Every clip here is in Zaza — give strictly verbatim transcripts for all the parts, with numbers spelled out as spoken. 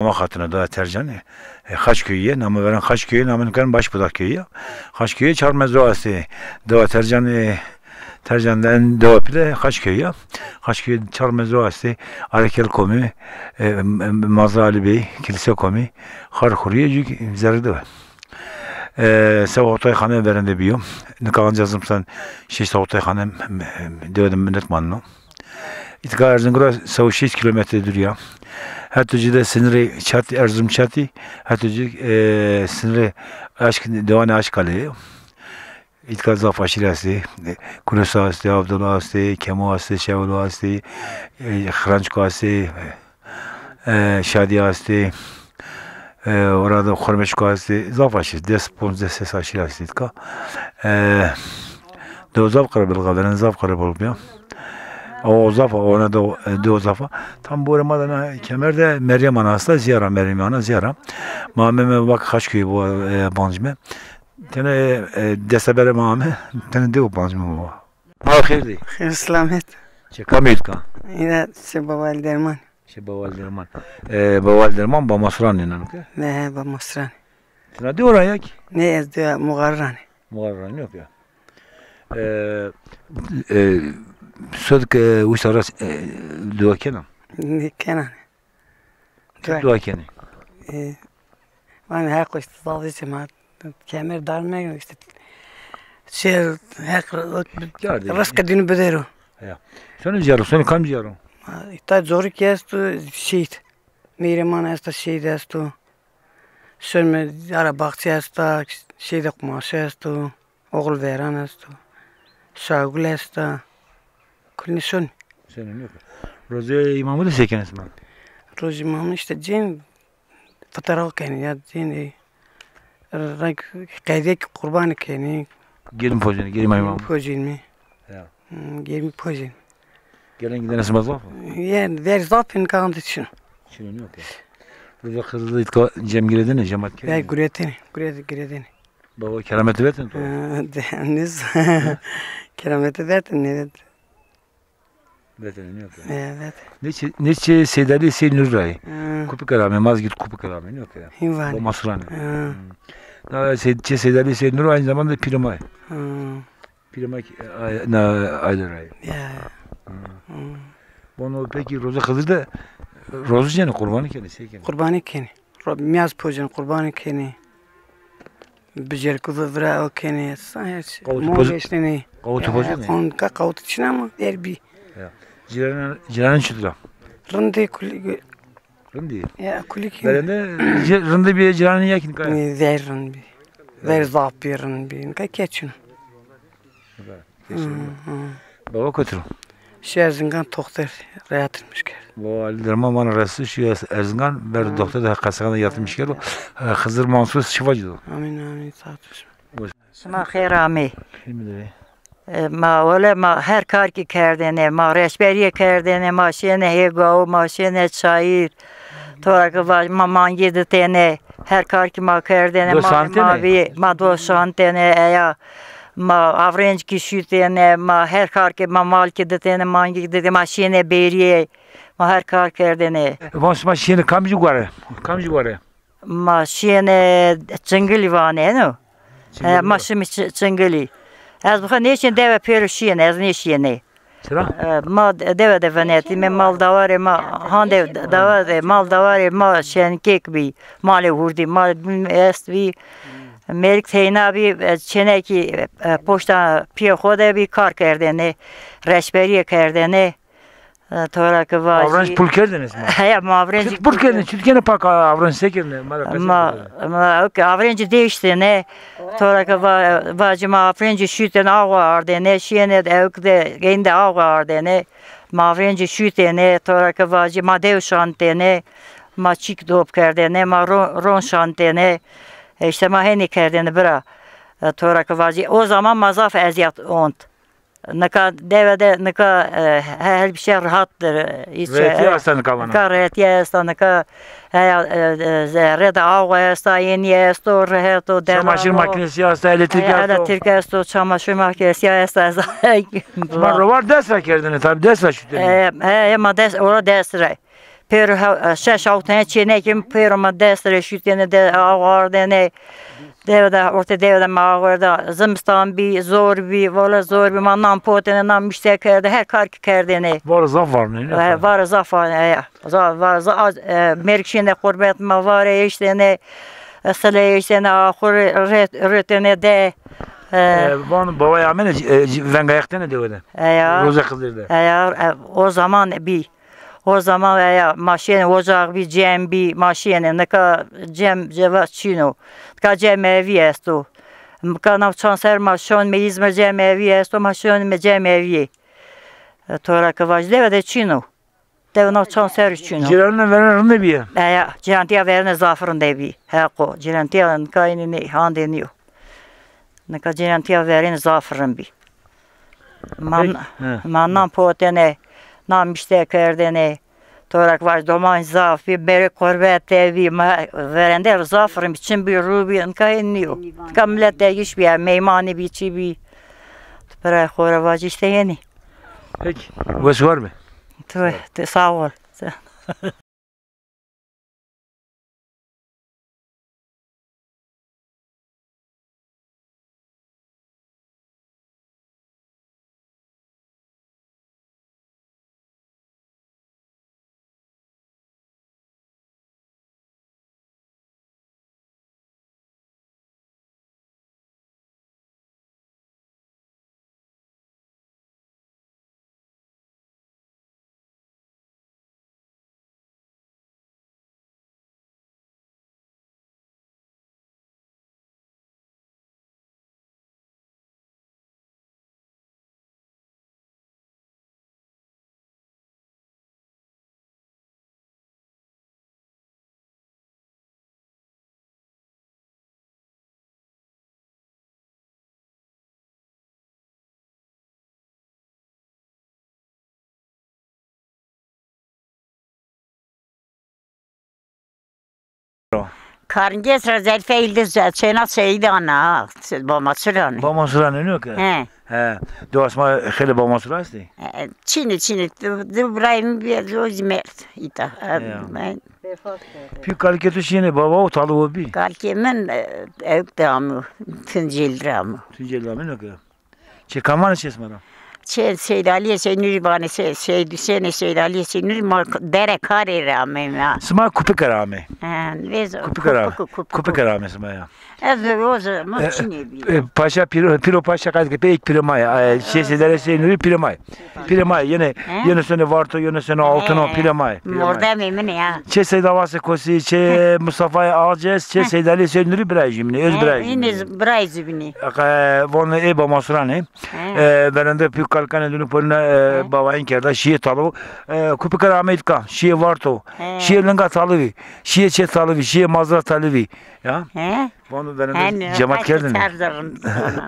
Ama Xatun o, dewa Tercanî. E, Xaç köyü ye, namê verên Xaç köyü, namê nîkan Başbudak köyü ya. Xaç köyü çar mezra estê. Dewa Tercanî, Tercan de en dewa pîle Xaç köyü ya. Xaç köyü çar mezra estê. Arekel komî, e, m-, m-, Mazra Ali Bey, kilise komî, xar xurîye cük zerrî de. E, sew hotay xane verên de bîyo. Nika anca zimstan şeş hotay xane, m-, m-, dewe de milet maneno. Îtka Erzingan ra sew şeş kîlometre dûrî ya. Heto ci de sinirê Çatî, Erzurum Çatî, heto ci, e, sinirê Aşk, dewanê Aşkalê yo. Îtka zaf aşîre estê. Kurusa estê, Abdullah estê, Kemo estê, Şevlo estê, e, Xrançko estê, e, Şadî estê, e, ora da Xurmeçko estê. Zaf aşîre, des ponzdeh ses aşîre estê îtka. E, do zaf qerebilix a, verên zaf qerebilix bîya. O zaf a, ona do, e, do zaf a. Tam borê ma de na kemer de Meryem Ana esta, zîyara Meryem Ana, zîyara. Ma ame, me vake Xaçköyî bo, e, bancîme. Tene, e, desteberê ma ame, tene dew bancîme bo. Ma xêr dî. Xêr selamet. Çê kamî îtka? Îda çê Bawal Derman. Çê Bawal Derman. E, Bawal Derman Bamasuran înan ke? Ne, Bamasuran. Tena dew ra ya kî? Ne, ez dewa Muxarran. Muxarran yok ya. E, e, sod ke wisa ra, e, dua kena? Ne kena. Çi dua kenê? E, vanê Heq işte zazî çê ma kemer darme işte şey Heq rızkı dünü bidero. Ya. Sonê caro, sonê kam caro? Îta corikî esto şehîd. Mêrê ma na esta şehîd esto. Sonê mi ara baxçe esta, şehîdê qumaşe esto. Oxil Veran esto. Şagul esta. Kulî sonê. Sonê yok. Rozê îmamû de se kenê sima? Rozê îmamû işte cên fitara kenê ya cên, e, reng qedîye kî qurbanî kenê. Gêrmî pocenê, gêrmî îmamû. Gêrmî pocenê. Ya. Hmm, gêrmî pocenê. Gelen gidene sima zaf o? Yanî ver zaf in kan de çin. Çin yok ya. Burada Xizirî îtka cem giredene, cemaat giredene. Ver guretene, guret giredene. Baba kerameti vetin to? Ha, de, niz. Kerameti vetin, evet. Vetin, ne yapıyor? Evet. Ne çi, ne çi Seydali Seyd Nur ray. Ha. Kupik Rami, Mazgit Kupik Rami, ne yapıyor? Hivan. O Masurani. Ha. Hmm. Na Seyd, çi Seydali Seyd Nur aynı zamanda Pirimay. Ha. Pirimay, e, ay-, na, aile ray. Ya. Ha. Hmm. Bono peki roza Xizir de rozu cenê, qurbanî kenê, se kenê? Qurbanî kenê. Ro-, mîyaz pocenê, qurbanî kenê. Bicerku vira o kenê. Sa her şey. Qawtu poz-, veşnenê. Qawtu pozenê? Qonka qawtu çin ama ver bî. Ya. Cîranî, cîranî çitur a? Rindî kulî. Rindî? Ya, kulî kenê. Verên de ci-, rindî bî cîranî ya kî nika? Ver rind bî. Ver zaf bî rind bî. Nika ke çin o. Baba kotî ro? Şu Erzingan doktor yatırmış kerd. Baba Ali Derman vana resti şu Erzingan ver doktor de hastanede yatırmış kerd. E, Xizir Mansur şifa cido. Amin, amin. Sağ olsun. Şima xêr amê. E, ma wele ma her kar kî kerdêne, ma reşberîye kerdêne, ma şêne hêgaw, ma şêne çayîr. To ra ke vaj ma mangî ditêne, her kar kî ma kerdêne, ma, ma bî, ma do şantêne, eya. Ma avrenc kî şutêne, ma her kar ke ma mal kî ditêne, mangî kî ditêne, ma şêne bêrîye, ma her kar kerdêne. Van sima şêne kamcî gore? Kamcî gore? Ma şêne Çingilî vanê, no? He, ma şimî Çi-, Çingilî. Ez bi xo nêşên dewe pêro şîyêne, ez nêşîyêne. Çira? E, ma de-, dewe de venetîme, mal dawarê ma, han de dawa de, mal dawarê ma şenkêk bî, malê hurdî, mal est bî. Mêrik teyna bî, e, çênekî, e, poşta pîyê xo de bî, kar kerdêne, reşberîye kerdêne. E, to ra ke vajî. Avrenc pul kerdêne sima? Heya, ma avrenc pul kerdêne, çut kerdêne pak avrenc se kerdêne? Ma, ma, ok, avrenc dêştêne. To ra ke va-, vajî ma avrenc şutêne, awa ardêne, şîyêne ewk de, geyn de awa ardêne. Ma avrenc şutêne, to ra ke vajî ma dew şantêne. Ma çîk dop kerdêne, ma ro-, ron şantêne. E, îşte ma henî kerdêne bira. E, to ra ke vajî, o zaman ma zaf ezîyet ont. Nika dewe de, nika, e, he-, her bir şey rahattir. Hiç, rehetîye, e, esta nika vana. Nika rehetîye esta, nika, e, e, e, zerre de awa esta, yenî esto, rehet o, delal o. Çamaşır makinesi esta, elektrik esto. E, elektrik esto, çamaşır makinesi esta. Ma rovar dest ra kerdêne, tabi dest ra şutêne. E, e, e, ma dest, ora dest ra. Pêro he-, şeş hawt tene çênekê mi pêro ma dest rê şutêne de, aw ardêne. Dewe de, ortê dewe de ma aw arda. Zimistan bî, zor bî, wele zor bî. Ma nan potêne, nan muşte kerde, her kar ki kerdêne. Vare zaf varne, ne? E, vare zaf varne, e, ya. Za-, va-, za-, az, e, mêrik şêne qurbet ma vare eştêne, e, sile eştêne, axur rê-, rêtêne de. E, e, van baway amêne, e, venga yextêne dewe de. E, ya. Roze Xizir de. E, ya, e, o zaman bî. O zaman, e, ya, ma şêne, ocax bî, cem bî, ma şêne. Nika cem, ceva çin o. Nika cem evî esto. Nika nav çand ser ma şon me Îzmir, cem evî esto, ma şon me cem evî. E, to ra ke vaj dewe de çin o. Dewe nav çand ser çin o. Cîranîna verên rinde bîye? E, ya, cîrantîya verêne zaf rinde bî. Heqo, cîrantîya nika înî nê, handê nîyo. Nika cîrantîya verêne zaf rind bî. Ma, he, ma nan potêne, nan muşte kerdêne. To ra ke vaj doman zaf bî, mêrik qurbet de bî, ma verêne zaf rind bî, çin bî, rû bî, nika hên nîyo. Nika milet dergîş bî, ya, meymanî bî, çi bî. Tu pira xo ra vajî îşte yenî. Peki, wes war be. Tu, tu sağ ol. Karnîgês ra Zerîfe Îldîz, çêna Seyîdan a, Bamasuran. Bamasuran eno ke? He. He. Do asma xeylê Bamasura estê? E, çinî, çinî. Di, di birayê mi bî, o zî merd îta. E, ya. Pî kalikê to şîyêne, baba û talibo bî? Kalikê min, e, ewk de amo, Tunceli ra amo. Tunceli ra amo, eno ke? Çê kamanê çê sima ra? Çê Seydalîyê Seynurî vanê, Se-, Seyd Husênê Seydalîyê Seynurî, ma dere karê ra ameyme ha. Sima Kupike ra amê? He, vêzo. Kupike ra. Kupike, Kupike. Kupike ra amê sima ya. Ez o zaman çinê bî. E, Paşa Pîro, Pîro Paşa qayt ke pê, êk pîrê ma ya. E, çê Seydalîyê Seynurî pîrê ma ya. Pîrê ma ya. Yene, he? Yene sonê Varto, yene sonê Altino, pîrê ma ya. Mordemê min ya. Çê Seyd Avasê Kosî, çê Mustafayê Alces, çê Seydalîyê Seynurî birayê jûbînî, öz birayê jûbînî. Birayê jûbînî. E, vonê ê Bamasuranê. He. E, verende pî kalikanê dûnî porîna, e, bawayîn kerda, şîyê Talivî. E, Kupike ra ameyî ka, şîyê Varto, şîyê Linga Talivî, şîyê Çê Talivî, şîyê Mazra Talivî. Ya? He. Vano verende cemat kerdêne.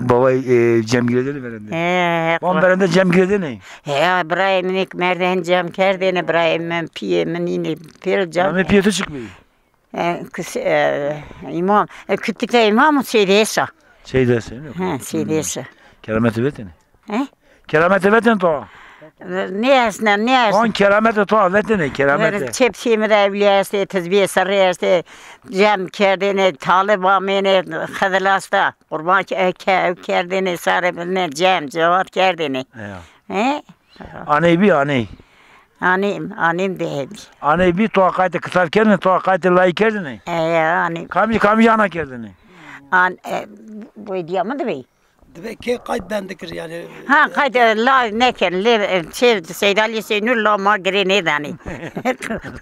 Baway, e, cem girêdêne verende. He, he. Vano verende cem girêdêne. He, birayê min êk merdên cem kerdêne, birayê min, pîyê min înê pêro cem. Namê pîyê to çik bî? E, kis-, e, îmam, e, Kutikte îmam û Seydê Esa. Seydê Esa, ne? He, Seydê Esa. Kerametî vetêne? He? Kerametî vetêne to? Nêestne, nêestne. On kerametê to vetêne, kerametê. Çê pîyê mi de ewlîya estê, tizbîyê serrî estê, cem kerdêne, talib amêne, Xizir Asta, qurban ke-, ke-, kerdêne, sarê binê, cem, cevat kerdêne. Ya. He? Aney bî, aney. Anêm, anêm de hebî. Aney bî, to qaytê kitab kerdêne, to qaytê layî kerdêne? E, anêm. Kamcî, kamcî ana kerdêne? An, e, bu hediya mi de bî? Dibe ke qayt bende kir yanî. Ha, qayt, e, la nêken, lê, e, çê, Seydalî Seynur la ma girê nêdanê.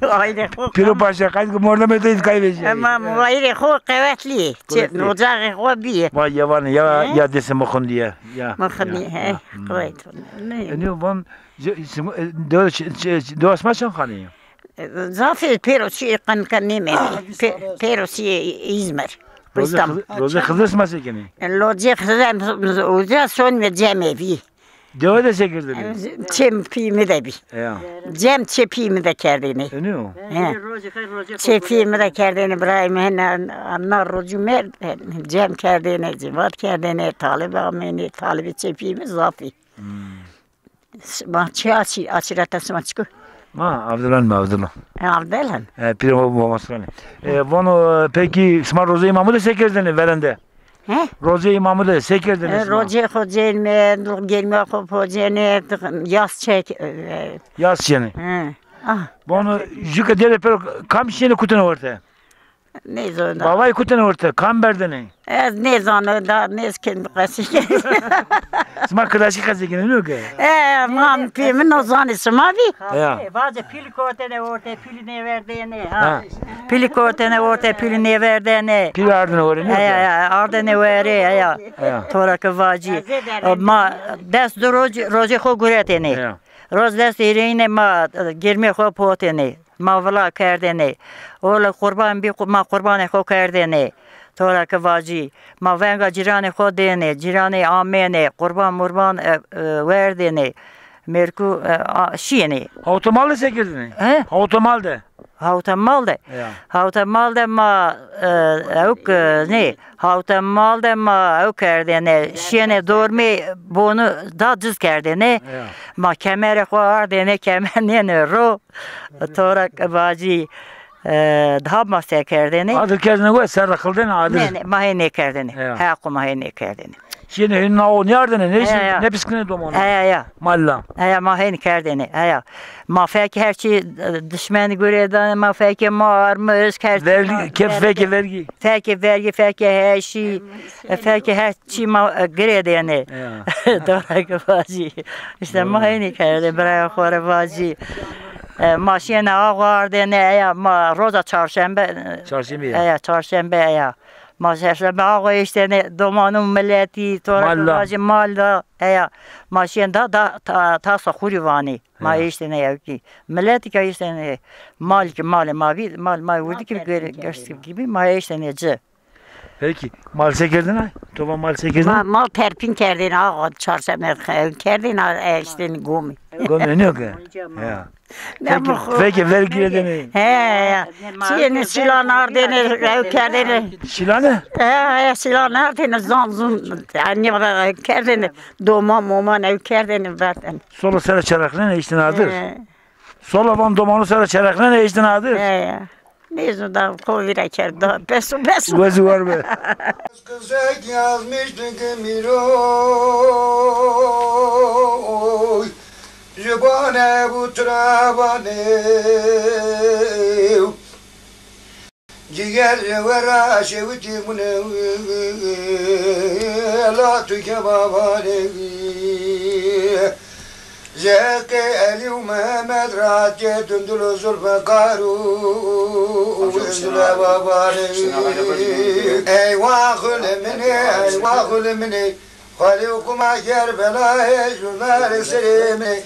Wayîrê xo. Pîro Paşa qayt ke mordemê to îtkay vejîyayî. Ema wayîrê xo qewetlî. Qewetlî. Ocaxê xo bîye. Vay yewanê ya, ya destê mi xundîye. Ya, mi xindîye, he. Qewet. Enî van, dewa sima çend xanî? Zafê pêro çî qenika nêmenî. Pê-, pêro çî Îzmir. Roze Xizir sima se kenî? Locê Xizir uca sonîme cemevî. Dewe de se kerdêne? Çê pîyê mi de bî. Ya. Cem çê pîyê mi de kerdêne. Enî yo? He. Çê pîyê mi de kerdêne, birayê mi hene, na rocû merd, cem kerdêne, cevat kerdêne, talib amêne, talibê çê pîyê mi zafî. Hmm. Ma çi açî, açî ra te sima çiko? Ha, Abdullah mı, Abdullah? E, Abdullah. E, pîrê ma, ma, ma, e, vano, e, pekî sima rozê îmamû de se kerdêne verên de? He? Rozê îmamû de se kerdêne sima? E, rozê xo cênme, gêrmîya xo pocêne, yas çek, e, yas çêne. He. Ah. Vano, jû ke dêre pêro kam şîyêne kutêne werte? Nêzana. Bavay kutêne werte, kam berdêne? Ez nêzana, da nêz kenî qesî kenî. Sima kirdasî qesî kenî, nîyo ke? E, ma pîyê mi no zanê, sima bî? Ya. Vacê pîlî kotêne orte, pîlî nêverdêne, ha. Ha. Pîlî kotêne orte, pîlî nêverdêne. Pîlî ardêne were, nîyo ke? Eya, eya, ardêne were, eya. Eya. To ra ke vacî. Ma des di roj, rojê xo guretêne. Eya. Roj des hîrêyîne ma, e, gêrmê xo potêne. Ma vila kerdêne. Ola qurban bî, qu-, ma qurbanê xo kerdêne. To ra ke vacî. Ma venga cîranê xo dêne. Cîranê amêne. Qurban murban, e, e, werdêne. Mêrku, e, a, şîyêne. Hawta mal de se kerdêne? He? Hawta mal de. Hawta mal de. Ya. Hawta mal de ma, e, ewk, e, nê. Hawta mal de ma ew kerdêne, şîyêne dormê bonu da ciz kerdêne. Ya. Ma kemerê xo ardêne, kemer nêne ro. To ra ke vacî, e, daha ma se kerdêne. Adir kerdêne we, ser ra xildêne adir? Nê, nê, ma hê nêkerdêne. Ya. Heqo ma hê nêkerdêne. Şîyêne hê nawo nêardêne, nê, ya, ya, nêpiskine domanu. Eya, ya. Malla. Eya, ma hênî kerdêne, eya. Ma fekê her çî, e, dişmenî gurêdane, ma fekê ma armiş, her çî vergî, ma ke-, fekê vergî. Fekê vergî, fekê heşî, e, fekê her çî ma, e, girêdêne. Ya. To ra ke vacî. Îşte ma hênî kerdêne, birayê xo rê vacî. E, ma şîyêne awa ardêne, eya, ma roza çarşembe, e, çarşembe ya. Eya, çarşembe, eya. Ma çarşembe awa eştêne, domanû miletî, to ra ke vacî mal da. Eya, ma şîyêne da, da, ta-, tasa xurî vanê. Ma eştêne ewkî. Miletî ke eştêne, mal ki malê ma bî, mal ma wirdî ki gere-, gerçek gibi ma eştêne ci. Peki, mal se kerdêne? To va mal se kerdêne? Ma, mal terpîn kerdêne, awa çarşembe kerdêne, eştêne gomî. Gomî nîyo ke? Ya. Ne peki, bu xo-, peki, vergî girêdêne? He, ya. Çiyê ne şîlan ardêne, ew kerdêne. Şîlane? He, he, şîlan ardêne, zan zun, yanî, ew kerdêne, doman moman ew kerdêne, vetêne. Solo sera çerexlêne, eştêne adir? He. Solo van domanu sera çerexlêne, eştêne adir? He, ya. Nêzû da xo vîra kerd da. Bes o, bes o. Wezî war be. Kızak yazmıştı ki Miroy, jübane bu trabane. Ciger vera şewitî mune, la tu kebabane. Zeke Elî û Mehmed ra ke dundul û zulfekar û zule babanê. Eywa xulê min ê, eywa xulê min ê. Xwelê û kuma Kerbelayê, jûnerê serê min ê.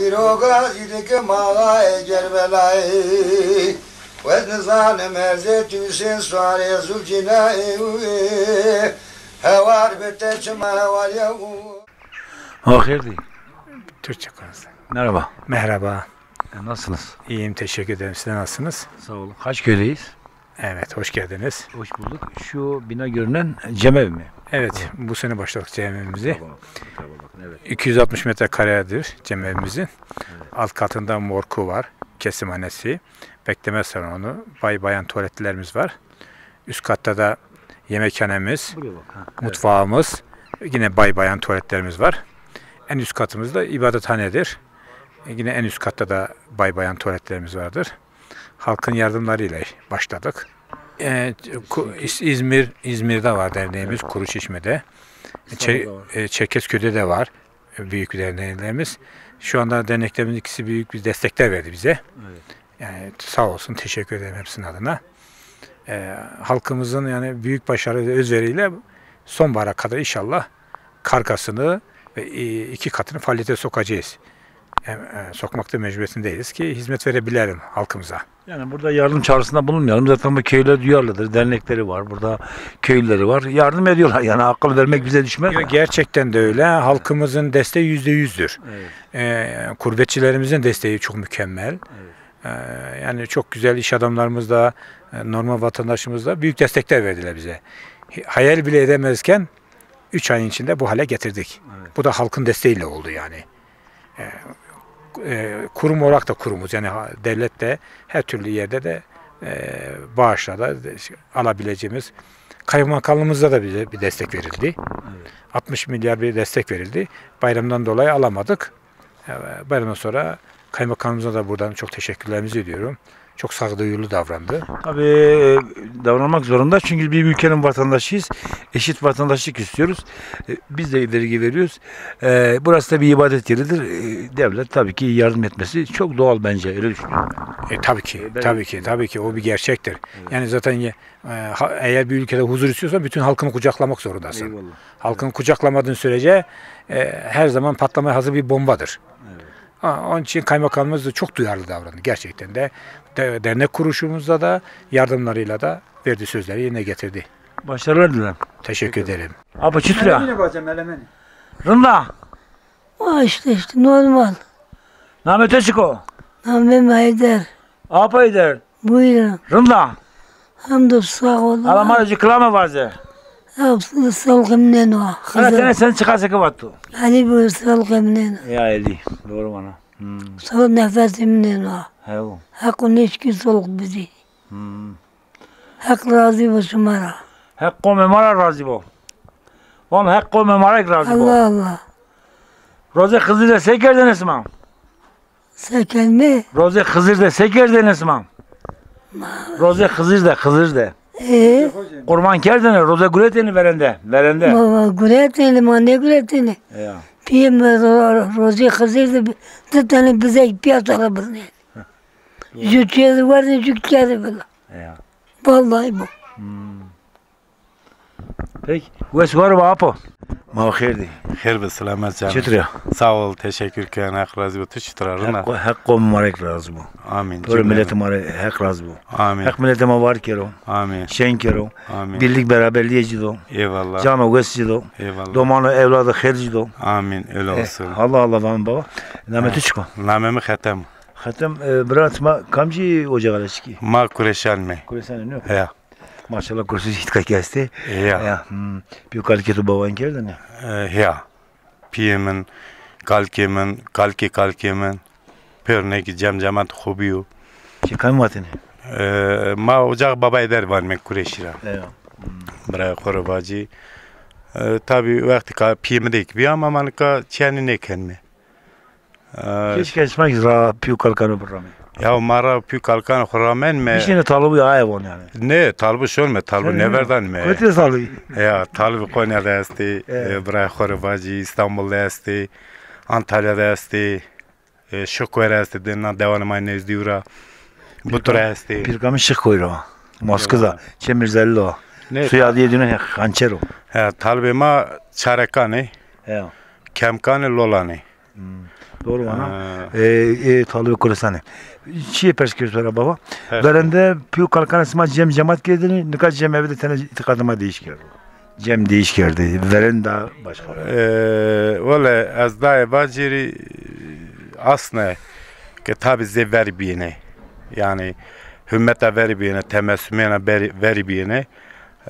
Îro gazî dike maxayê Kerbelayê. Wez nizanim erzê tûsên suarê Zulcînayê. Hewar bi te çima hewar ya. Axir değil. Türkçe konuşsun. Merhaba. Merhaba. E, nasılsınız? İyiyim, teşekkür ederim. Siz de nasılsınız? Sağ olun. Haçköy'deyiz. Evet, hoş geldiniz. Hoş bulduk. Şu bina görünen cemevi mi? Evet, bu sene başladık cemevimizi. Akraba, akraba bakın, evet. iki yüz altmış metrekaredir cemevimizin. Evet. Alt katında morku var, kesimhanesi, bekleme salonu, bay bayan tuvaletlerimiz var. Üst katta da yemekhanemiz, buraya bak, ha, evet, mutfağımız, yine bay bayan tuvaletlerimiz var. En üst katımızda ibadethanedir. E, yine en üst katta da bay bayan tuvaletlerimiz vardır. Halkın yardımlarıyla başladık. E, ku-, İz-, İzmir, İzmir'de var derneğimiz, Kuruçeşme'de. Çe-, e, Çerkezköy'de de var, e, büyük bir derneğimiz. Şu anda derneklerimizin ikisi büyük bir destekler verdi bize. Evet. Yani sağ olsun, teşekkür ederim hepsinin adına. E, halkımızın yani büyük başarı ve özveriyle sonbahara kadar inşallah kargasını ve, e, iki katını faaliyete sokacağız. Yani, e, sokmakta mecburiyetindeyiz ki hizmet verebilelim halkımıza. Yani burada yardım çağrısında bulunmayalım. Zaten bu köylüler duyarlıdır, dernekleri var, burada köylüleri var. Yardım ediyorlar yani, akıl vermek bize düşmez. Yok, gerçekten de öyle. Halkımızın desteği yüzde yüzdür. Evet. E, kurbetçilerimizin desteği çok mükemmel. Evet. E, yani çok güzel iş adamlarımız da, e, normal vatandaşımız da büyük destekler verdiler bize. Hi-, hayal bile edemezken üç ayın içinde bu hale getirdik. Evet. Bu da halkın desteğiyle oldu yani. E, e, kurum olarak da kurumuz. Yani ha- devlet de her türlü yerde de e, bağışla da de- alabileceğimiz kaymakamlığımızda da bize bir destek verildi. altmış milyar bir destek verildi. Bayramdan dolayı alamadık. E, bayramdan sonra kaymakamımıza da buradan çok teşekkürlerimizi ediyorum. Çok sağduyulu davrandı. Tabii e, davranmak zorunda çünkü bir ülkenin vatandaşıyız. Eşit vatandaşlık istiyoruz. E, Biz de vergi veriyoruz. E, Burası da bir ibadet yeridir. E, Devlet tabii ki yardım etmesi çok doğal bence. Öyle düşünüyorum. E, tabii ki, tabii ki, tabii ki o bir gerçektir. Yani zaten ye- e, ha- eğer bir ülkede huzur istiyorsan bütün halkını kucaklamak zorundasın. Eyvallah. Halkını kucaklamadığın sürece e, her zaman patlamaya hazır bir bombadır. Ha, onun için kaymakamımız da çok duyarlı davrandı gerçekten de. De- dernek kuruluşumuzda da yardımlarıyla da verdiği sözleri yerine getirdi. Başarılar dilerim. Teşekkür ederim. Apa çitur a? Melemeni bacım, melemeni. Rında. Ha işte işte normal. Namê to çik o? Namê mi Heyder. Apa Heyder. Buyurun. Rında. Hamdolsun, sağ olun. Ala ma rê ci kilame vaze. Hepsini salkım neno. Ala tene sen çıkarsa ki vattu. Ali bu salkım neno. Ya Eli. Doğru bana. Hmm. Sol nefesim neno. Hevo. Hakkı neşki soluk bizi. Hmm. Hak razı olsun bana. Heq qomê ma ra razî bo. Van Heq qomê ma ra kî razî bo. Allah Allah. Rozê Xizir de se kerdêne sima? Se kelme. Rozê Xizir de se kerdêne sima? Rozê Xizir de, Xizir de. E, Qurban kerdêne, roze guretêne verende, verende. Baba guretêne, ma ne guretêne. Ya, Piyê mi ro- rozê Xizir de bi- di tane bizek piyasa ra biznê. Ju çê de werdê, ju çê de bila. ya. Vallahi bu. Peki, wes war ba apo. Ma xêr dî. Xêr bi selamet canım. Çitur ya? Sağ ol, teşekkür ken. Heq razî bo. Tu çitur a, rina? Heq, Heq qomê ma ra kî razî bo. Amin. Pêro miletê ma ra Heq razî bo. Amin. Heq miletê ma var kero. Amin. Şen kero. Amin. Birlik beraberliğe cido. Eyvallah. Cano wes cido. Eyvallah. Domano evladı xêr cido. Amin. Öyle olsun. Allah Allah van baba. Namê tu çik o? Namê mi Xetem. Xetem, e, bira sima kamcî ocaxa ra çikî? Ma Kureşan me. Kureşan ne? Ya. Maşallah Kureşan îtîqatî estê. Ya. Ya. Hmm. Pîyo kalikê to bawan kerdêne? E, ya. Piyê min, kalikê min, kalikê kalikê min. Pêro nêkî cem cemat xo bîyo. Çi kam vatêne? E, ma ocax Baba Heyder vanîme Kureşî ra. Eyo. Birayê xo rê vacî. E, tabî wextî ka piyê mi de kî bîya ama ma nika çîyanî nêkenîme. E, Keşke esma kî ra pîyo kalikanê xo biramê. Ya ma ra pîyo kalikanê xo ramenîme. Bişêne talibû ya, aye von yanî. Nê, talibû şonîme, talibû nêverdanîme. Kotî de talibî? Ya, talibî Konya de estê, Evet. e, birayê xo rê vacî, Îstanbul de estê, Antalya de estê, e, Şikoy ra estê, de na dewanê ma nezdî ra. Butu ra estê. Pîrka mi Şikoy ra. Moskî de, çê Mîrzelî de. Ne? Soyadê yê dîne Hançer o. He, talibê ma Çarekan ê, He. Kemkan ê, Lolan ê. Doğru vana. Ha. E, e, talibê Kurdistanê. Çiyê pers kerd to ra baba? He. Verende pîyo kalikanê sima cem cemat kerdêne, nika cem eve de tene îtîqatê ma değiş kerdo. Cem değiş kerdê, verende başka. E, wele ez dayê vacîrî asne ke tabî zê verî bîyêne. Yanî hûmeta verî bîyêne, temesumêna berî- verî bîyêne,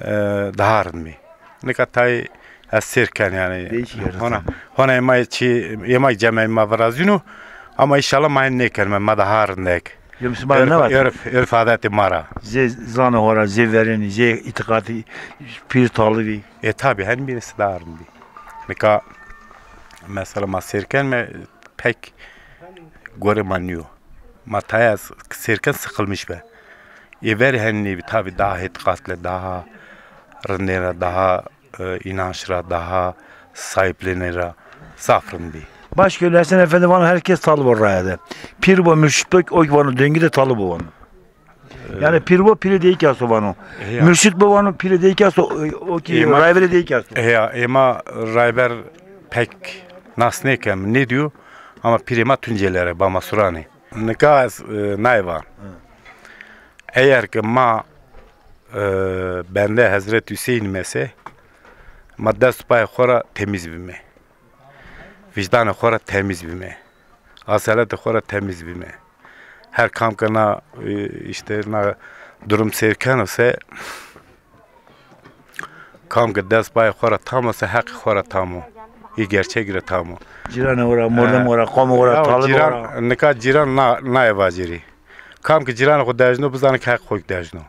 e, daha rind bî. Nika tayê ez sêr ken yanî. Değiş kerdo. Hona, hona ê ma çî, ê ma cemê ma virazîno, ama înşallah ma hên nêkenîme, ma daha rindek. Yo, Müslüman ne var? Örf, örf adetê ma ra. Zê zanê ho ra, zê verênî, zê îtîqatî, pîr talibî. E tabî, henî birisi daha rind bî. Nika mesela ma sêr kenîme pek gorê ma nîyo. Ma tayê ez sêr ken sıkılmış be. Ê verî henî nêbî, tabî daha îtîqat ra, daha rindê ra, daha e, înanç ra, daha sahiplênê ra zaf rind bî. Başköylü Hesen Efendi vano herkes talib o raya de. Pîr bo, mürşit bo, o kî vano döngü de talib o vano. Yani pîr bo, pîrê dey kî esto vano. Ya. Mürşit bo vano, pîrê dey kî esto, o kî Ê ma- rayberê dey kî esto. Ya, ê ma rayber pek nas nêkem, nêdîyo, ama pîrê ma Tuncelî ra, Bamasuranê. Nika ez, e, nayê van. Eğer ki ma, e, bende Hezret Hüseyin mese, ma dest payê xo ra temîz bîme. Vicdanê xo ra temîz bîme. Aseletê xo ra temîz bîme. Her kam ke na, e, îşte na durum sêr keno se, kam ke dest payê xo ra tam o se, heqê xo ra tam o. Î gerçek ra tam o. Cîranê xo ra, mordemê xo ra, qomê xo ra, talibê xo ra. Nika cîran na, naye vacîrî. Kam ki cîranê xo dejno, bizanê ki heq xo ki dejno.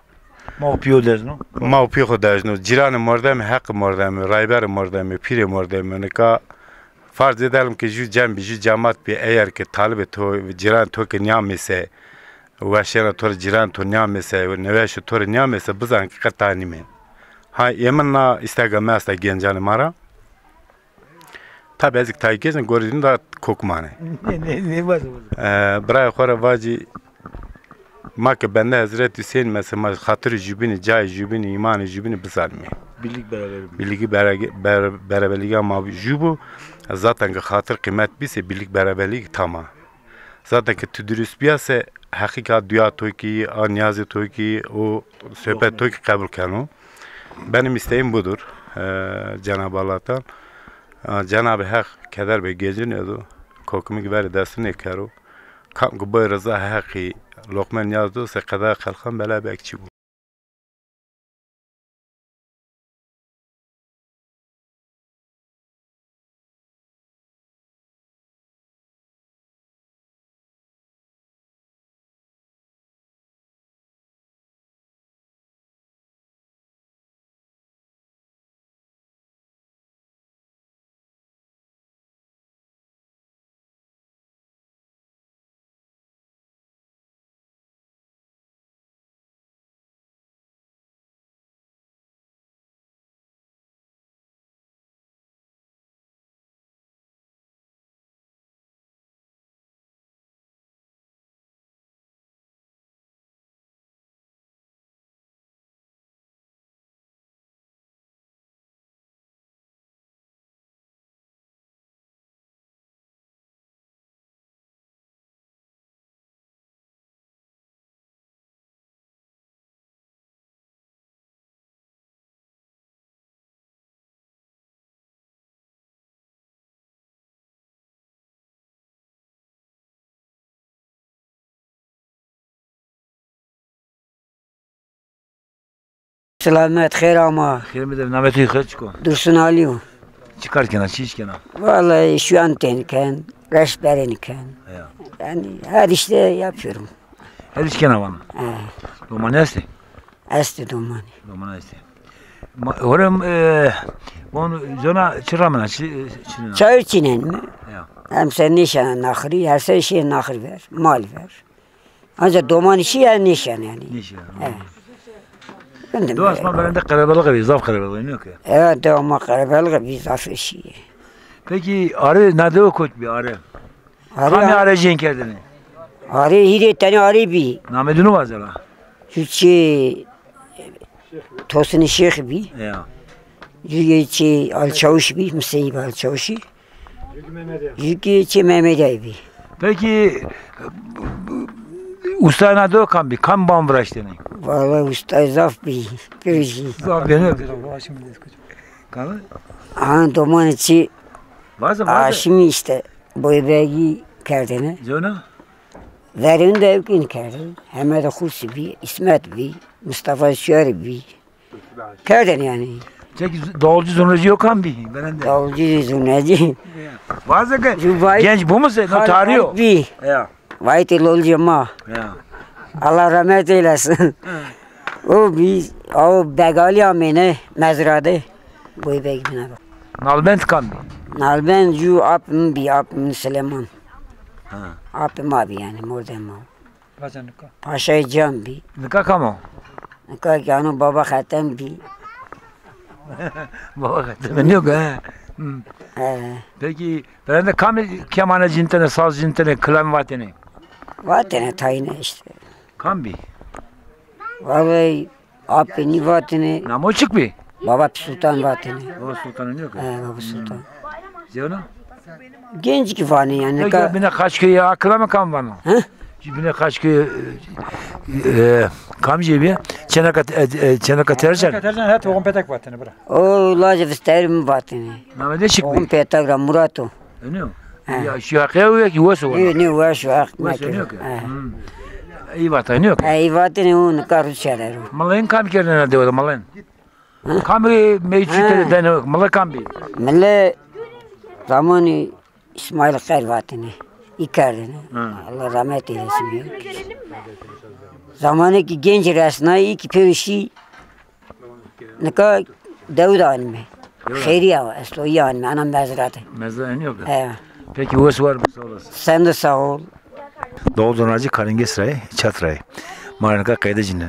Ma û pîyo dejno. Ma û pîyê xo dejno. Cîranê mordemî, heqê mordemî, rayberê mordemî, pîrê mordemî. Nika farz edelim ki jû cem bî, jû cemat bî, eger ki talibê to, cîranê to ki nîyamê se, weşêna to rê cîranê to nîyamê se, nêweşê to rê nîyamê se, bizan ki qet a nîmên. Ha, ê min na îstega mi esta, gencanê ma ra. Tabi ez ki tayê gêncî gorê din da kok manê. Nê, nê, nê, vaze, vaze. E, birayê xo ra vacî, ma ke bende Hezretî Huseyîn, mesela ma xatirê jûbînî, cayê jûbînî, îmanê jûbînî bizanîme. Birlik beraberlik. Birlîgî berege-, ber-, beraberlîgîya ma jû bo. Zaten ke xatir qîmet bî se birlik beraberlik tam a. Zaten ke tu durust bîya se heqîq a duya to kî, a nîyazê to kî, o sohbet to kî qebul keno. Benim isteğim budur, e, Cenab-ı Allah'tan. E, Cenab-ı Haq keder be gecin edo, kokimik verê destine kero. Kam ki boy rıza heqî, loqme nîyaz do se qeda xelqan bela bekçî bu. Selamet, xêr ama. Xêr mi de, namê to xêr çik o? Dursun Ali yo. Çi kar kena, çi îş kena? Vallahi şu an ten ken, reşberên ken. Ya. Yani her işte yapıyorum. Her îş kena vana? He. Domanî estê? Estê domanî. Domanî estê. Ma, hore, e, von zona çi ramena, çi, çi nena? Çayır çînen mi? Ya. Hem sen nêşena naxirî, her ser şîye naxir ver, mal ver. Ancak domanî şî yani nêşen yani. Nêşen, he. Hı. Do asma berende qerebelix bî, zaf qerebelix nîyo ke? Evet, do ama qerebelix bî, zaf şîye. Peki arê na dewe kot bî arê? Arê. Kamî arê cên kerdêne? Arê hîrê tenê arê bî. Namê dinu vaze la. Ju çî Tosinî Şêx bî. Ya. Ju yê çî Alçawuş bî, Museyîb Alçawuşî. Ju kî çê Memedîyayî bî. Peki, usta na do kam bî? Kam ban viraştêne? Vallahi usta zaf bî. Pir jî. Zaf bî, ne? Kam? Ha, domanî çî vaze, vaze. Aşimî işte, boybegî kerdêne. Zona? Verên de ewkîn kerdêne. Hemed Xurs bî, İsmet bî, Mustafa Şuer bî. Kerdêne yani. Çekî davulcu zurnacı yok kam bî? Berende. Davulcu zurnacı. Ya. Vaze ke genç bu mu se? No tarih o. Bî. Ya. Vaytê lolcê ma. Ya. Allah rahmet eylesin. Hı. O bî, o begalî amêne mezra de. Boybegî bîna. Nalbent kam bî? Nalbent ju apê mi bî, apê mi Silêman. Ha. Apê ma bî yani, mordemê ma. Paşa nika. Paşayê Can bî. Nika kam o? Nika ki ano Baba Xetem bî. Baba Xetem nîyo ke, he. Hı. He. Peki, berende kamî kemane cinitêne, saz cinitêne, kilam vatêne? Vatêne tayîne işte. Kam bî? Vallahi Apê nî vatêne. Namo çik bî? Baba Sultan vatêne. Baba Sultan nîyo ke? He, Baba Sultan. Zewna? Genç ki vanê yani. Peki, bine Kaşköy'e akılama kam vano? He? Bine Kaşköy'e, e, e, kam jê bî? Çenaka, e, e, Çenaka Tercan. Çenaka Tercan, he, Toxum Petek vatêne bira. O lajê visterî mi vatêne. Name de çik bî? Toxum Petek ra Murat o. Eno? He. Ya, şu haqe o ya ki wes o? Nê, nê, wes o, haq. Wes o, nê ke? He. Hmm. Ey vatêne, nê ke? Ey vatêne, o nika Rûsya der o. Mileyin kam kerdêne dewe de, mileyin? Hı? Kam meyît çi tede dene, mile kam bî? Mile Zamanı İsmail Xer vatene. İyi kerdene. Ha. Allah rahmet eylesin. Zamanı ki genç resnayı, iyi ki pêro şî. Nika dew de anime. Dew de. Xeyriye wa, eslo iyi anime. Ana mezra de. Mezra en yok. He. Peki, wes war mı, sağ olasın. Sen de sağ ol. Doğu Zonacı Karinges rayı, Çat rayı. Ma ra nika qeyde cine.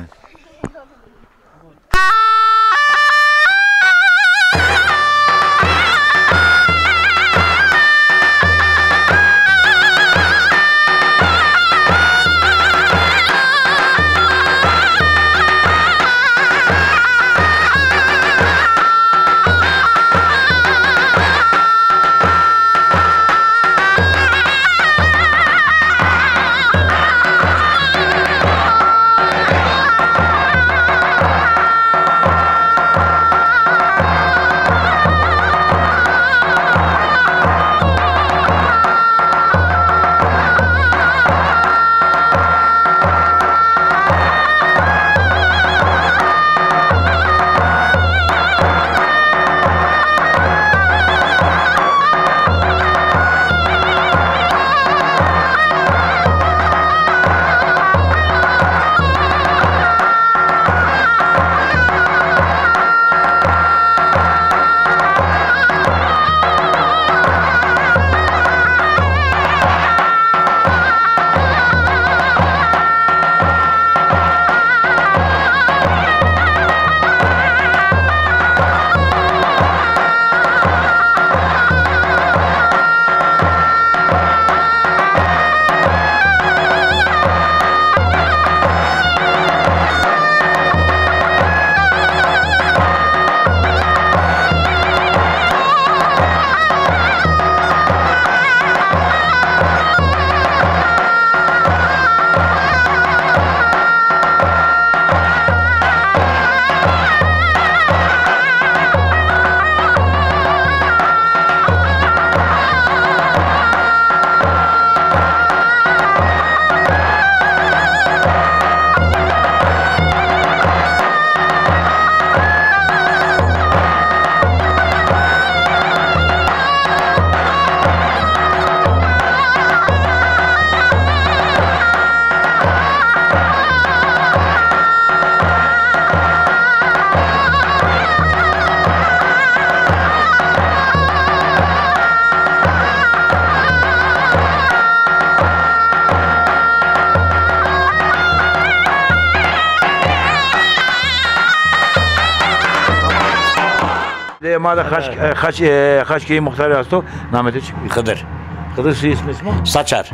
De ma de Xaç, e, Xaç, e, Xaçköy'ü muhtarı asto, namê to çi? Xıdır. Xıdır, soy ismi ismi? Saçar.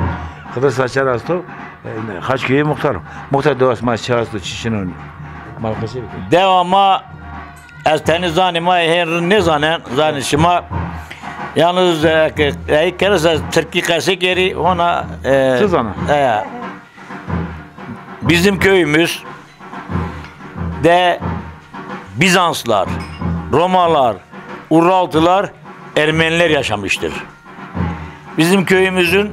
Xıdır Saçar asto, e, Xaçköy'ü muhtarı. Muhtar, dewa ma çi asto, çi şino? Malkaşe bike. Dewa ma, ez teni zanî, ma hên rind nêzanen, zanî şima. Yalnız, e, ke-, ey keresa Tirkî qese kerî, ona, e, Ti zana? E, bizim köyümüz de Bizanslar, Romalar, Uraltılar, Ermeniler yaşamıştır. Bizim köyümüzün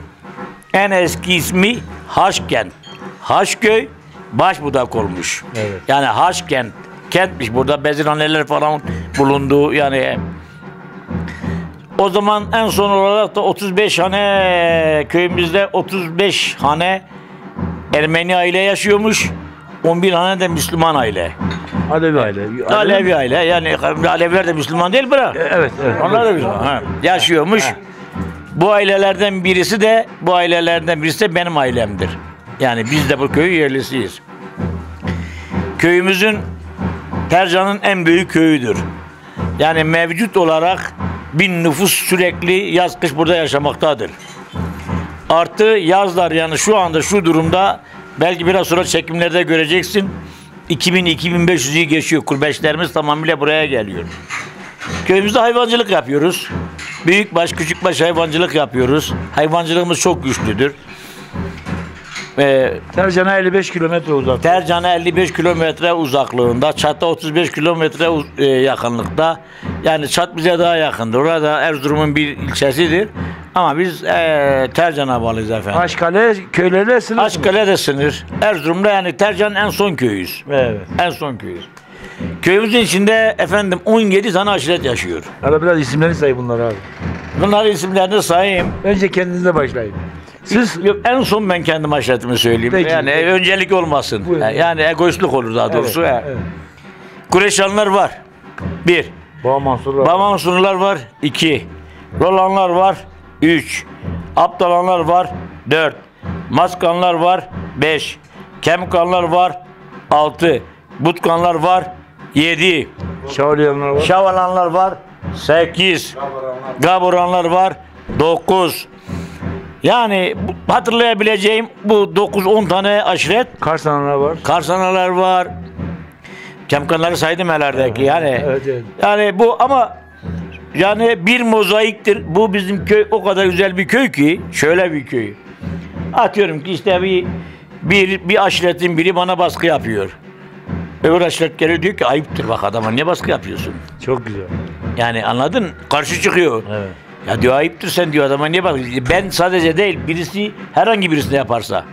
en eski ismi Haşkent. Haşköy, baş budak olmuş. Evet. Yani Haşkent, kentmiş, burada bezirhaneler falan bulundu. Yani o zaman en son olarak da otuz beş hane, köyümüzde otuz beş hane Ermeni aile yaşıyormuş. On bir hane de Müslüman aile. Alevi aile. Alevi aile. Yani Aleviler de Müslüman değil, bırak. E, evet, evet. Onlar da Müslüman. Ha, yaşıyormuş. Bu ailelerden birisi de, bu ailelerden birisi de benim ailemdir. Yani biz de bu köyün yerlisiyiz. Köyümüzün, Tercan'ın en büyük köyüdür. Yani mevcut olarak bin nüfus sürekli yaz kış burada yaşamaktadır. Artı yazlar, yani şu anda şu durumda, belki biraz sonra çekimlerde göreceksin, iki bin, iki bin beş yüzü geçiyor. Kurbeşlerimiz tamamıyla buraya geliyor. Köyümüzde hayvancılık yapıyoruz. Büyükbaş, küçükbaş hayvancılık yapıyoruz. Hayvancılığımız çok güçlüdür. Ee, Tercan'a elli beş kilometre uzak. Tercan'a elli beş kilometre uzaklığında, Çat'a otuz beş kilometre uz-, e, yakınlıkta. Yani Çat bize daha yakındır. Orada Erzurum'un bir ilçesidir. Ama biz, e, Tercan'a bağlıyız efendim. Aşkale köylerle sınır mı? Aşkale de sınır. Erzurum'da yani Tercan'ın en son köyüyüz. Evet. En son köyüyüz. Köyümüzün içinde efendim on yedi tane aşiret yaşıyor. Hala biraz isimlerini say bunları abi. Bunların isimlerini sayayım. Önce kendinizle başlayın. Siz Yok, en son ben kendim aşiretimi söyleyeyim. Peki, Yani peki. öncelik olmasın. Buyurun. Yani egoistlik olur daha doğrusu. Evet, evet. Kureşanlar var. Bir. Bağ Mansurlar. Bağ Mansurlar var. İki. Rolanlar var. Üç. Abdalanlar var. Dört. Maskanlar var. Beş. Kemkanlar var. Altı. Butkanlar var. Yedi. Şavalyanlar var. Şavalanlar var. Sekiz. Gaboranlar var. Dokuz. Yani bu, hatırlayabileceğim bu dokuz on tane aşiret. Karsanalar var. Karsanalar var. Kemkanları saydım herhalde ki yani. Evet, evet. Yani bu ama yani bir mozaiktir. Bu bizim köy o kadar güzel bir köy ki, şöyle bir köy. Atıyorum ki işte bir, bir, bir aşiretin biri bana baskı yapıyor. Öbür aşiret geliyor diyor ki ayıptır bak adama niye baskı yapıyorsun? Çok güzel. Yani anladın? Karşı çıkıyor. Evet. Ya diyor ayıptır sen diyor adama niye baskı? Ben sadece değil birisi herhangi birisine yaparsa.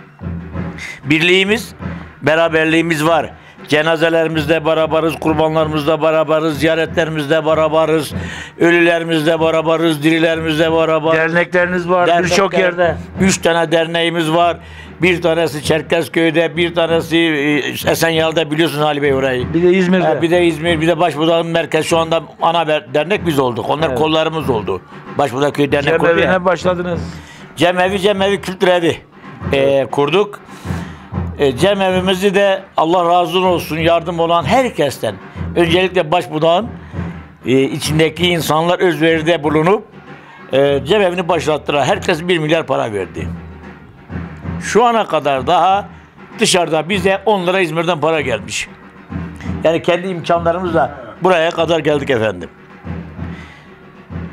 Birliğimiz, beraberliğimiz var. Cenazelerimizde beraberız, kurbanlarımızda beraberız, ziyaretlerimizde beraberız, ölülerimizde beraberız, dirilerimizde beraberız. Dernekleriniz var birçok yerde. Üç tane derneğimiz var. Bir tanesi Çerkezköy'de, bir tanesi e, Esenyurt'ta biliyorsun Ali Bey orayı. Bir de İzmir'de. Ha, bir de İzmir, bir de Başbudağ'ın merkezi şu anda ana ber- dernek biz olduk. Onlar Evet. kollarımız oldu. Başbudak Köyü Dernek Cem oldu ya. evine başladınız. Cemevi, Cemevi Kültür Evi e, kurduk. E, Cem evimizi de Allah razı olsun yardım olan herkesten, öncelikle Başbudağ'ın e, içindeki insanlar özveride bulunup e, Cem evini başlattılar. Herkes bir milyar para verdi. Şu ana kadar daha dışarıda bize on lira İzmir'den para gelmiş. Yani kendi imkanlarımızla buraya kadar geldik efendim.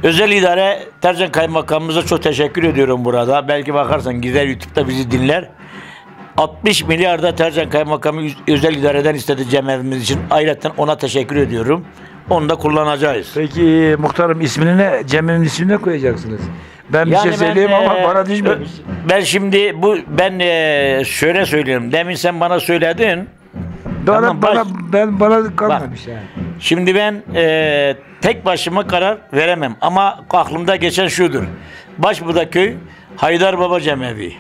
Özel idare Tercan Kaymakamımıza çok teşekkür ediyorum burada. Belki bakarsan gider YouTube'da bizi dinler. Altmış milyar da Tercan Kaymakamı üz- özel idareden istedi Cem evimiz için. Ayrıca ona teşekkür ediyorum. Onu da kullanacağız. Peki muhtarım ismini ne? Cem evinin ismini ne koyacaksınız? Ben bir Yani şey ben, söyleyeyim ama e, bana düşmemiş. Ben şimdi bu ben e, şöyle söyleyeyim. Demin sen bana söyledin. Bana, Tamam, bana, baş- ben, bana Bak, kalmamış yani. şimdi ben e, tek başıma karar veremem ama aklımda geçen şudur. Başbudak Köyü, Haydar Baba Cemevi.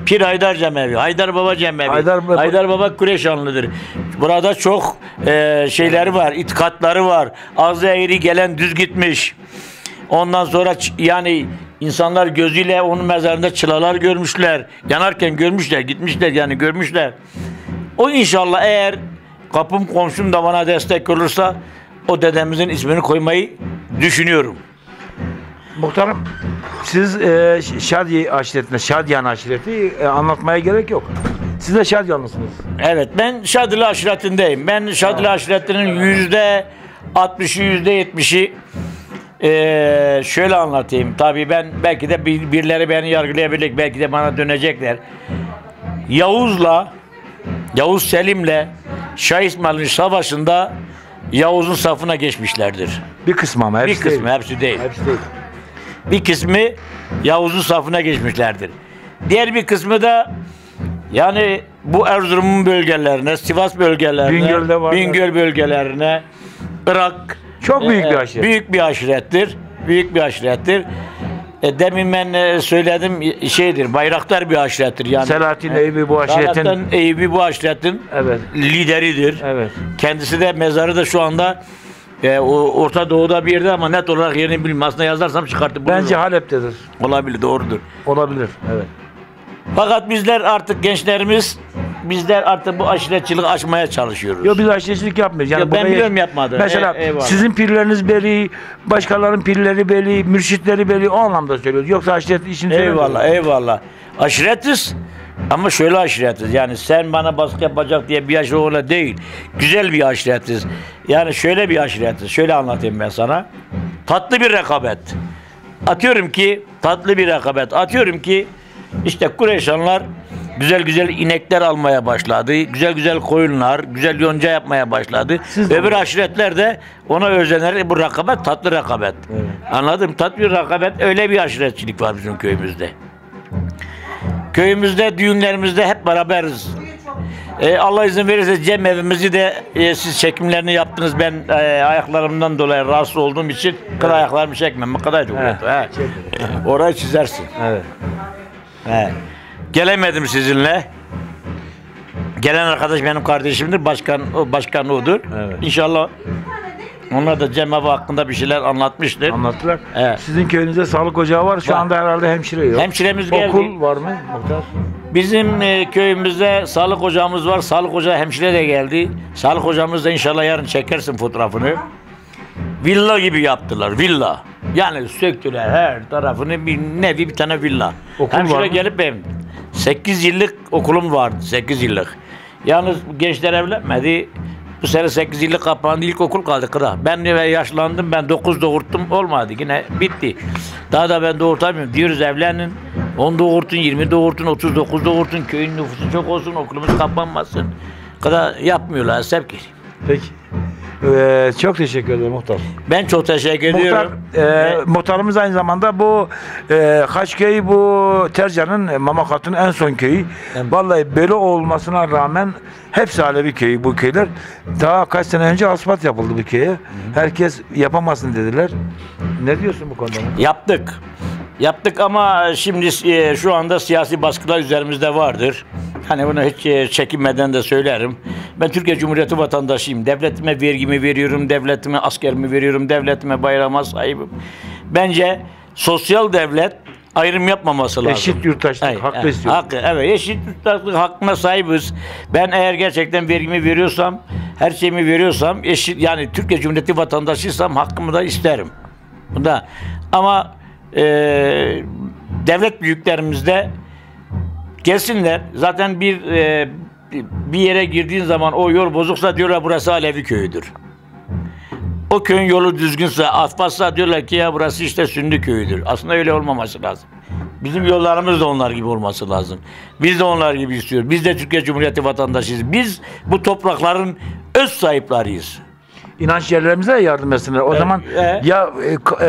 Pir Haydar Cemevi, Haydar Baba Cemevi, Haydar Baba- Haydar Baba Kureşanlıdır. Burada çok e, şeyleri var, itikatları var. Ağzı eğri gelen düz gitmiş. Ondan sonra ç- yani insanlar gözüyle onun mezarında çılalar görmüşler. Yanarken görmüşler, gitmişler yani görmüşler. O inşallah eğer kapım komşum da bana destek olursa o dedemizin ismini koymayı düşünüyorum. Muhtarım, siz e, Ş- Şadiye aşiretine, Şadiyan aşireti e, anlatmaya gerek yok. Siz de Şadiyanlısınız. Evet, ben Şadili aşiretindeyim. Ben Şadili aşiretinin yüzde altmışı, yüzde yetmişi e, şöyle anlatayım. Tabii ben belki de bir- birileri beni yargılayabilir, belki de bana dönecekler. Yavuz'la Yavuz Selim'le Şah İsmail'in savaşında Yavuz'un safına geçmişlerdir. Bir kısmı ama Bir hepsi kısmı, değil. hepsi değil. Hepsi değil. Bir kısmı Yavuz'un safına geçmişlerdir. Diğer bir kısmı da yani bu Erzurum'un bölgelerine, Sivas bölgelerine, Bingöl'de var. Bingöl bölgelerine, Irak Çok büyük bir e, aşiret. büyük bir aşirettir. Büyük bir aşirettir. E, demin ben e, söyledim şeydir, Bayraktar bir aşirettir yani. Selahattin Eyübi bu aşiretin Selahattin Eyübi bu aşiretin Evet. lideridir. Evet. Kendisi de mezarı da şu anda e, o, Orta Doğu'da bir yerde ama net olarak yerini bilmiyorum. Aslında yazarsam çıkartıp bulurum. Bence Halep'tedir. Olabilir, doğrudur. Olabilir. Evet. Fakat bizler artık gençlerimiz, bizler artık bu aşiretçiliği aşmaya çalışıyoruz. Yok biz aşiretçilik yapmıyoruz. Yani Yok, ben burada biliyorum yapmadı. Mesela E- eyvallah. sizin pirleriniz belli, başkalarının pirleri belli, mürşitleri belli o anlamda söylüyoruz. Yoksa aşiret işini söylemiyoruz. Eyvallah, eyvallah. Aşiretiz ama şöyle aşiretiz. Yani sen bana baskı yapacak diye bir aşiret öyle değil. Güzel bir aşiretiz. Yani şöyle bir aşiretiz. Şöyle anlatayım ben sana. Tatlı bir rekabet. Atıyorum ki tatlı bir rekabet. Atıyorum ki işte Kureşanlar güzel güzel inekler almaya başladı. Güzel güzel koyunlar, güzel yonca yapmaya başladı. Siz de Öbür aşiretler de ona özenerek bu rekabet tatlı rekabet. Evet. Anladım. Tatlı bir rekabet. Öyle bir aşiretçilik var bizim köyümüzde. Köyümüzde, düğünlerimizde hep beraberiz. E, Allah izin verirse Cem evimizi de, e, siz çekimlerini yaptınız. Ben, e, ayaklarımdan dolayı rahatsız olduğum için kır ayaklarımı çekmem. Bu kadar da oldu. He. Orayı çizersin. Evet. He. Gelemedim sizinle. Gelen arkadaş benim kardeşimdir. Başkan, o başkan odur. Evet. İnşallah onlar da Cem abi hakkında bir şeyler anlatmıştır. Anlattılar. Evet. Sizin köyünüzde sağlık ocağı var. Şu anda herhalde hemşire yok. Hemşiremiz geldi. Okul var mı, muhtar? Bizim, e, köyümüzde sağlık ocağımız var. Sağlık ocağı hemşire de geldi. Sağlık ocağımız da inşallah yarın çekersin fotoğrafını. Villa gibi yaptılar, villa. Yani söktüler her tarafını, bir nevi bir tane villa. Okul var mı? Hemşire gelip benim sekiz yıllık okulum vardı, sekiz yıllık. Yalnız gençler evlenmedi. Bu sene sekiz yıllık kapandı, ilkokul kaldı kıra. Ben de yaşlandım, ben dokuz doğurttum, olmadı, yine bitti. Daha da ben doğurtamıyorum. Diyoruz evlenin, on doğurtun, yirmi doğurtun, otuz dokuz doğurtun, köyün nüfusu çok olsun, okulumuz kapanmasın. Kıra yapmıyorlar, sevgili. Peki. Ee, çok teşekkür ederim muhtar. Ben çok teşekkür ediyorum. Muhtar, e, muhtarımız aynı zamanda bu, e, Haçköy, bu Tercan'ın, e, Mama Hatun'un en son köyü. Vallahi böyle olmasına rağmen hepsi Alevi köyü bu köyler. Daha kaç sene önce asfalt yapıldı bu köye. Herkes yapamazsın dediler. Ne diyorsun bu konuda? Yaptık. Yaptık ama şimdi, e, şu anda siyasi baskılar üzerimizde vardır. Hani bunu hiç, e, çekinmeden de söylerim. Ben Türkiye Cumhuriyeti vatandaşıyım. Devletime vergimi veriyorum, devletime askerimi veriyorum, devletime bayrağıma sahibim. Bence sosyal devlet ayrım yapmaması lazım. Eşit yurttaşlık hakkı istiyoruz. Hakkı, evet, eşit yurttaşlık hakkına sahibiz. Ben eğer gerçekten vergimi veriyorsam, her şeyimi veriyorsam, eşit, yani Türkiye Cumhuriyeti vatandaşıysam hakkımı da isterim. Bunda ama, e, devlet büyüklerimiz de gelsinler. Zaten bir, e, bir yere girdiğin zaman o yol bozuksa diyorlar burası Alevi köyüdür. O köyün yolu düzgünse, asfaltsa diyorlar ki ya burası işte Sünni köyüdür. Aslında öyle olmaması lazım. Bizim yollarımız da onlar gibi olması lazım. Biz de onlar gibi istiyoruz. Biz de Türkiye Cumhuriyeti vatandaşıyız. Biz bu toprakların öz sahipleriyiz. İnanç yerlerimize de yardım etsinler. O zaman ya, e,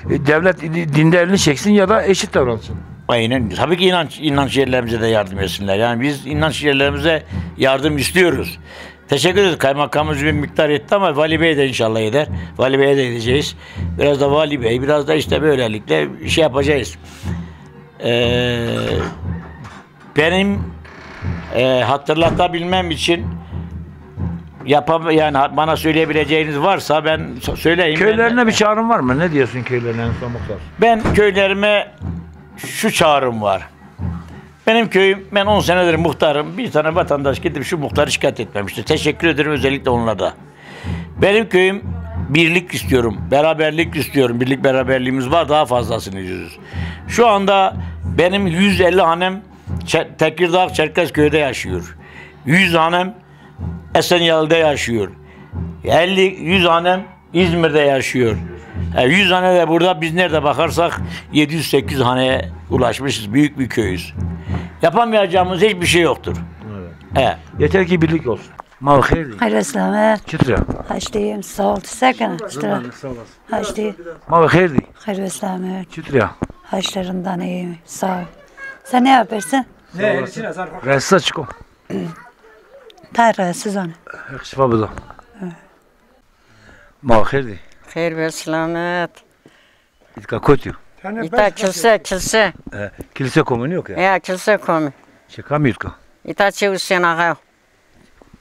devlet dinde elini çeksin ya da eşit davransın. Aynen. Tabii ki inanç, inanç yerlerimize de yardım etsinler. Yani biz inanç yerlerimize yardım istiyoruz. Teşekkür ederiz. Kaymakamımız bir miktar etti ama Vali Bey de inşallah eder. Vali Bey'e de gideceğiz. Biraz da Vali Bey, biraz da işte böylelikle şey yapacağız. Ee, benim, e, hatırlatabilmem için yapam yani bana söyleyebileceğiniz varsa ben so- söyleyeyim. Köylerine bir çağrım var mı? Ne diyorsun köylerine en son muhtar? Ben köylerime şu çağrım var. Benim köyüm, ben on senedir muhtarım. Bir tane vatandaş gidip şu muhtarı şikayet etmemiştir. Teşekkür ederim özellikle onlara da. Benim köyüm birlik istiyorum, beraberlik istiyorum. Birlik beraberliğimiz var, daha fazlasını istiyoruz. Şu anda benim yüz elli hanım Çe- Tekirdağ Çerkezköy'de yaşıyor. Yüz hanım Esenyurt'ta yaşıyor. Elli, yüz hanım İzmir'de yaşıyor. E, yüz hane de burada, biz nerede bakarsak yedi yüz sekiz haneye ulaşmışız. Büyük bir köyüz. Yapamayacağımız hiçbir şey yoktur. Evet. E. Yeter ki birlik olsun. Ma xêr dî. Xeyr ve selamet. Çitur a? Haştîyim, sağ ol. Sekene, çitur a? Sağ olasın. Haştî. Ma xêr dî. Xeyr ve selamet. Çitur a? Haştlarından iyiyim, sağ ol. Sen ne yapıyorsun? Ne? Rahatsız çıkıyor. Tay rahatsız onu. Hak şifa bido. Ma xêr dî. Xeyr ve selamet. Îtka kotî yo? Îta kilse, kilse. E, kilse komî nîyo ke? Ya, kilse komî. Çê kamî îtka? Îta çê Husên Axa yo.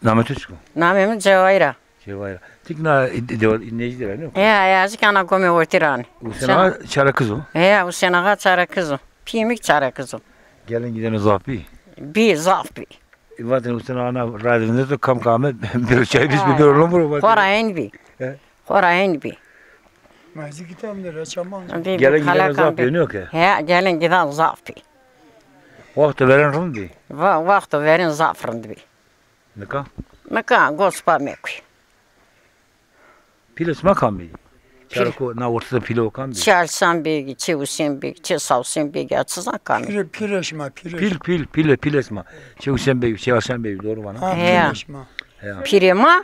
Namê to çik o? Namê mi Cewayir a. Cewayir a. Tik na, e, de, de, nêjdî ra nîyo ke? Ya, ya, ez kî ana komê ortî ra nî. Husên Axa Çarekiz o? Ya, Husên Axa Çarekiz o. Pîyê mi kî Çarekiz o. Gelin gideno zaf bî? Bî, zaf bî. E, vatêne Husên Axa na raye de vindeto, kam kam ame bêro çay bîs, bêro lon biro, vatêne. Xora hên bî. He? Xora hên bî. Ma zî gitan de reçaman. Gelin gideno zaf bî, nîyo ke? He, gelin gidan zaf bî. Wexto verên rind bî? Va, wexto verên zaf rind bî. Nika? Nika gos pa mekuyî. Pîlê sima kam bî? Çareko na orte de pîlê o kam bî? Çê Alîsan Beg, çê Husên Beg, çê Sawsên Beg, ya çi zan kam bî? Pîrê, pîrê şima, pîrê. Pîl, pîl, pîlê, pîlê sima. Çê Husên Beg, çê Alîsan Beg, doğru vana. Ha, pîrê şima. He. Pîrê ma,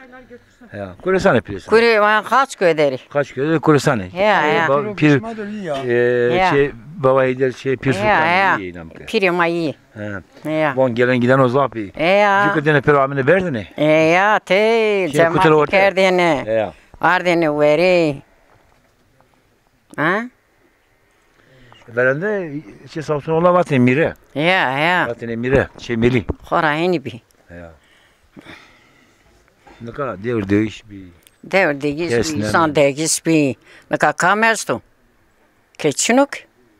Ya, Kuresanê pîrê sima. Kure, ma Xaç Köyderî. Xaç Köyderî, Kuresanê. Ya, ya. Ba-, pîr, e, şey, Baba Heyder, şey, Pîr Sultan, ya, iyi inam ki. Pîrê ma iyi. He. Ya. Von gelen giden o zaf bî. Ya. Cûke dene pêro amêne berdene. Ya, tey, cemat kerdene. Ya. Ardene werê. Ha? Verende şey Samsun ola vatê mîre. Ya, ya. Vatêne mîre, şey melî. Xora henî bî. Ya. Nika dewr değiş bî. Dewr değiş bî, insan değiş bî. Nika kam esto? Ke çinok?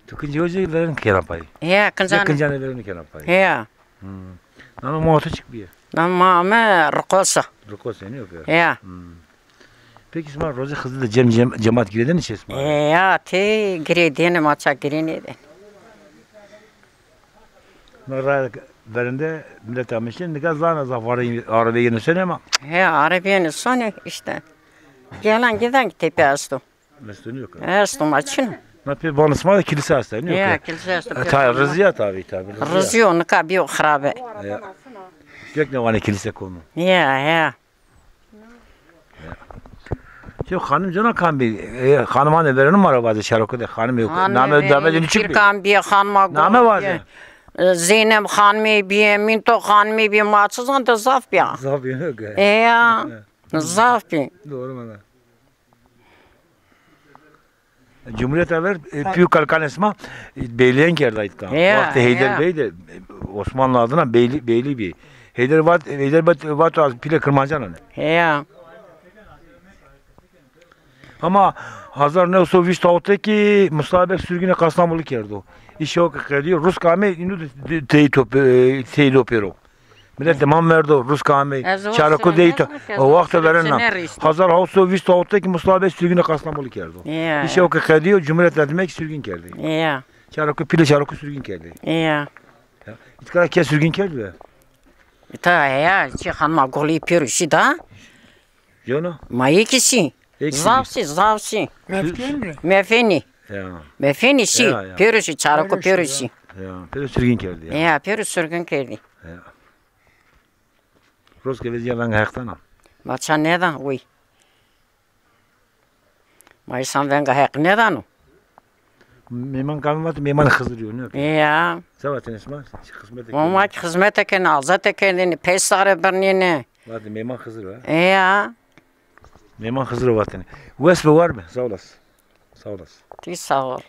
Tu kincî hocayı verin kena payı. Ya, kincane. Kincane verin kena payı. Ya. Hmm. Nano ma oto çık bîye. Nano ma ame Rikosa. Rikosa ne yok ya? Ya. Hmm. Peki sima rozê Xizir de cem, cem, cemat girêdene çê sima? E, ya, tey girêdene, ma ça girênêdene. Ma ra verende millet ameşe, nika zana zaf arabeyê yeno sonê ma. He, arabeyê yeno sonê işte. Gelen giden ki tepe esto. Esto, niyo ki. Esto, ma çin. Na pê vanê sima de kilise esta, niyo ki? Ya, kilise esto. E, ta, rizî ya tabi, tabi, rizî ya. Rizî yo, nika bîyo xirabe. Ya. Pek ne vanê kilise konu. Ya, ya. Çi xanim cona kam bî? E, xanimanê verênû ma ra vaze Çaroko de, xanimê yo. Name, name de niçik bî? Kam bî, xanima. Name vaze. E, Zeynep xanimê bîye, Mînto xanimê bîye, ma çi zan de zaf bîya. Zaf bîya, ne ki? E ya. Zaf bî. Doğru valla. Cumhuriyet ver, e, pîyo kalkanê sima, e, beyliyen kerda îtka. Ya, wextê Heyder Bey de, e, Osmanlı adına beyli, beyli bî. Heyder vat, Heyder vat, vat az pîlê Kirmancanane. Ya. Ama hazar new sey vîst û hewt ki Mustafa Bey sürgünê Kastamonu'yu kerdo. İşe o ki qedîyo, Rus kamê, inu de, de, teyit o, e, teyit o pêro. Millet de ma merdo, Rus kamê, Çaroko de îta. O wexte verena. Hazar hewt sey vîst û hewt ki Mustafa Bey sürgünê Kastamonu'yu kerdo. Ya. İşe o ki qedîyo, Cumhuriyet demek sürgün kerdi. Ya. Çaroko, pîlê Çaroko sürgün kerdi. Ya. Ya. Îtka ke sürgün kerdi be? Îta ya, çi xanima Golî pêro şî da. Yona? Ma yekî şî. Zaf şî, zaf şî. Mefkên mi? Mefenî. Ya. Mefenî şî. Ya, ya. Pêro şî, Çaroko pêro şî. Ya, pêro sürgün kerdi ya. Ya, pêro sürgün kerdi. Ya. Roske vecîya venga Heq dana. Ma ça nêdan uy. Ma îsan venga Heq nêdano. Mêman kamî vat, mêmanê Xizirî yo, ne? Ya. Se vatêne sima? Çi xizmete kenê? Ma ki xizmete kenê, azete kenê, pey sare birnêne. Vatêne mêman Xizir o, ha? Ya. Mêman Xizir o vatêne. Wes be, war be, sağ olasın. Sağ olasın. Ti sağ ol.